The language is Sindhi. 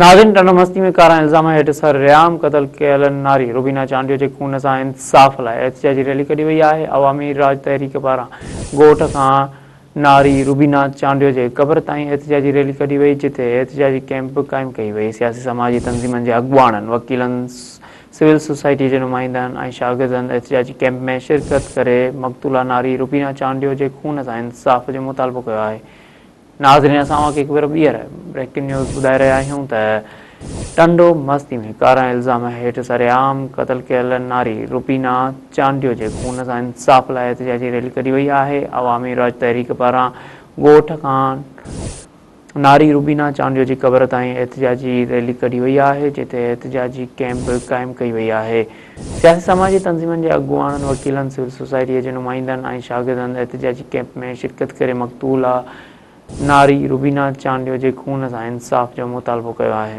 ناظرين ٽنڊو مستي ۾ ڪارا الزام هيٺ سرعام قتل ڪيل ناري روبينا چانڊيو جي خون سان انصاف لاء احتجاجي ريلي ڪڍي وئي آهي عوامي راڄ تحريڪ پاران ڳوٺ کان ناري روبينا چانڊيو جي قبر تائين احتجاجي ريلي ڪڍي وئي جتي احتجاجي ڪئمپ به قائم ڪئي وئي سياسي سماجي تنظيمن جي اڳواڻن وڪيلن سول سوسائٽي جي نمائندن ۽ شاگردن احتجاجي ڪئمپ ۾ شرڪت ڪري مقتولا ناري روبينا چانڊيو جي خون سان انصاف جو مطالبو ڪيو آهي ناظرين اسان اوهان کي هڪ ڀيرو ٻيهر بريڪنگ نيوز ٻڌائي رهيا آهيون ته ٽنڊو مستي ۾ ڪارا الزام هيٺ سرعام قتل ڪيل ناري روبينا چانڊيو جي خون سان انصاف لاء احتجاجي ريلي ڪڍي وئي آهي عوامي راڄ تحريڪ پاران ڳوٺ کان ناري روبينا چانڊيو جي قبر تائين احتجاجي ريلي ڪڍي وئي آهي جتي احتجاجي ڪئمپ قائم ڪئي وئي آهي سياسي سماجي تنظيمن جي اڳواڻن، وڪيلن، سول سوسائٽيء جي نمائندن ۽ شاگردن احتجاجي ڪئمپ ۾ شرڪت ڪري مقتولا ناري روبينا چانڊيو جي خون سان انصاف جو مطالبو ڪيو آهي.